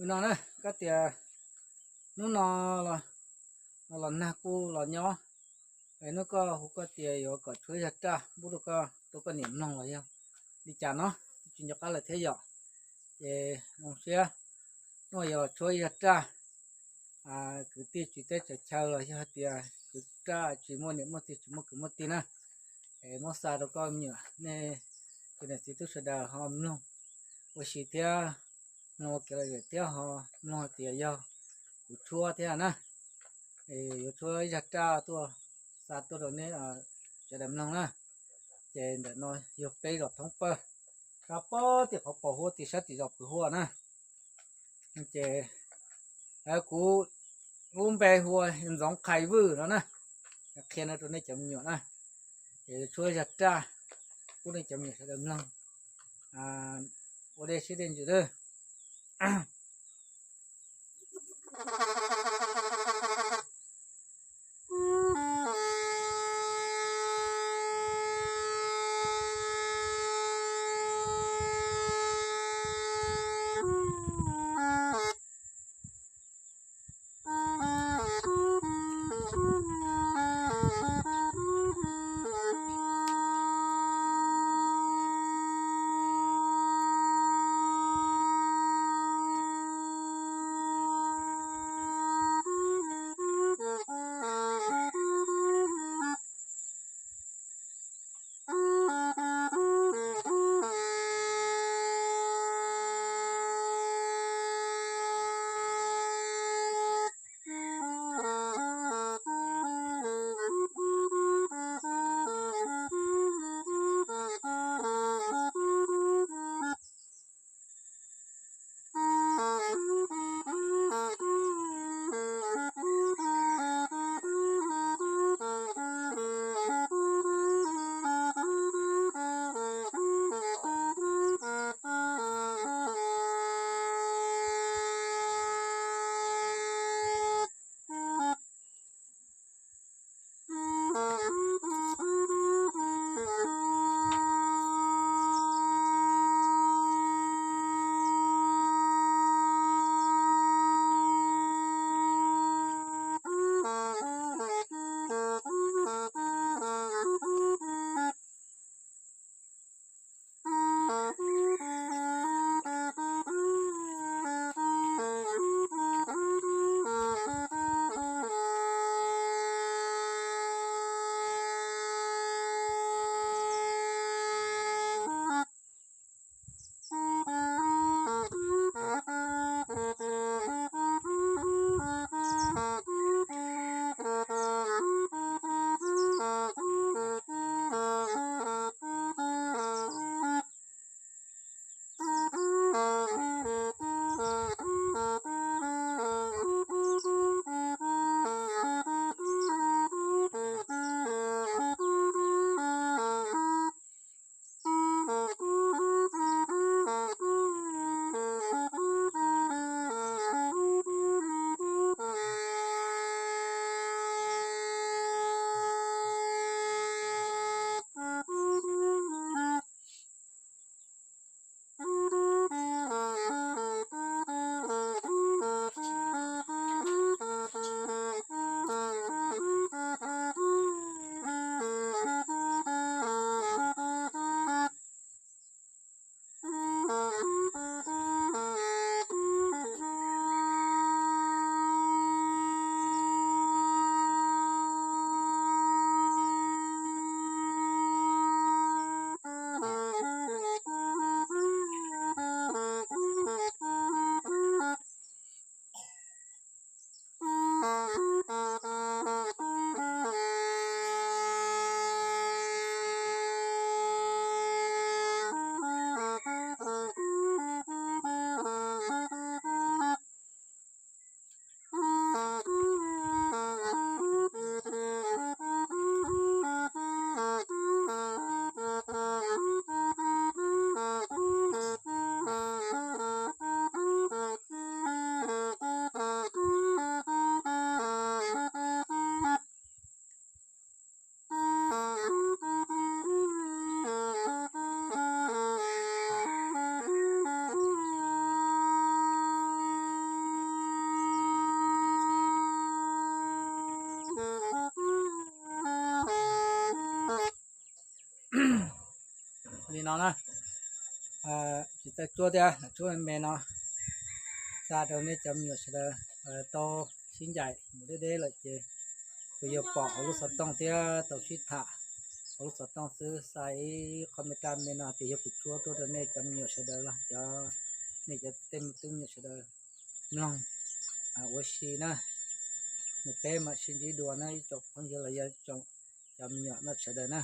no na, koj tias hnub no los, los nag kuj los nyob, es hnub koj hu koj tias yuav kom tshuab ib zag raj pub rau koj, rau koj niam mloog los yog li cas no, tsis nco qab lawm thiab yom. Ces zoo siab hnub no yuav los tshuab ib zag raj. Kwv tij tsis teb tsaws chaw los yog hais tias kwv raj tsis muaj niam muaj txiv tsis muaj kwv muaj tij na, es muab xa rau koj me nyuam nej cov niam txiv tub sawv daws ho mloog ua si thiab, mloog ua kev lom zem thiab ho mloog hais tias yog kuv tshuab thiab na. Es yuav tshuab ib zag raj tuaj xa tuaj rau nej sawv daws mloog na. Ces ntawm no yog peb zos Thoob Pawg, sab pob tim qhov pos huab tim sab tim zos Pwv Huaj na. Ces kuv lub npe hu ua Ntxoov Qhais Vwj no na, qhia no rau nej cov me nyuam na. Ces yuav tshuab zag raj pub nej cov me nyuam sawv daws mloog ua dej siab dej ntsws lawm. Li no na, tsis txawj tsuab thiab, tsuab me no xa rau nej cov me nyuam sawv daws tau sib ncaim mus deb deb lawm ces kuv yuav pom hauv lub xov tooj thiab tau sib tham hauv lub xov tooj xwb. Xa ib qho me raj me no tias yog kuv tsuab tuaj rau nej cov me nyuam sawv daws los cov, nej cov tej me tub me nyuam sawv daws mloog ua si na. Nws peb mam sib ntsib dua na ib tsoom phooj ywg los yog tsoom cov me nyuam no sawv daws na.